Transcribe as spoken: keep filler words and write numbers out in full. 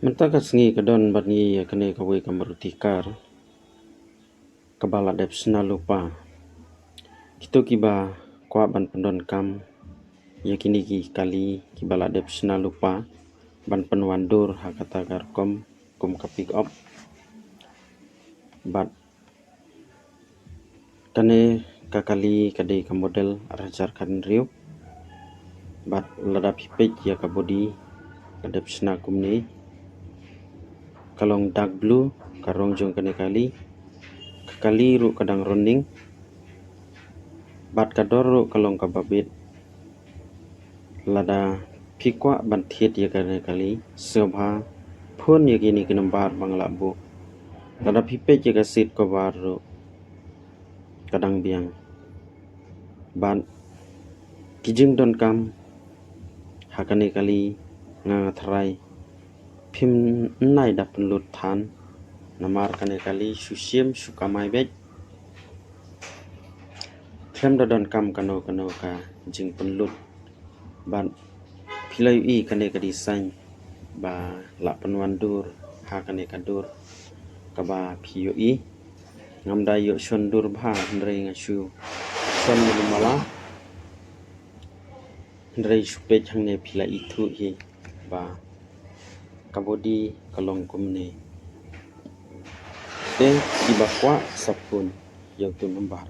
Mynta ka sngi ka don bad ngi ïa kane kawei ka Maruti car kaba la dep shna lypa. Kito kiba kwah ban pyndonkam ïa kine ki kali kiba la dep shna lypa ban pynwandur ha kata ka rukom kum ka pick up. Bad kane ka kali ka dei ka model ar hajar khathynriew. Bad lada phi peit ïa ka body ka dep shna kumne, ka long dark blue ka rong jong kane kali. Ka kali ruh ka dang running. Bad ka dor ruh ka long kaba bit. Lada phi kwah ban thied ïa kane kali, sngewbha phone ïa kine ki number ba nga la buh. Lada phi peit ïa ka seat cover ruh ka dang biang. Bad ki jingdonkam ha kane kali, nga nga tharai phim nai da pynlut than, namar kane kali shu shim shu kamai beit. Khlem da donkam kano kano ka jingpynlut. Bad phi la ïohi kane ka design ba la pynwandur ha kane ka dur kaba phi ïohi. Ngam da ïoh shon dur bha hynrei nga shu shon mala mala. Hynrei shu peit hangne phi la ithuh hi ba ka body ka long kumne. Te kiba kwah sa phone ïa utu number.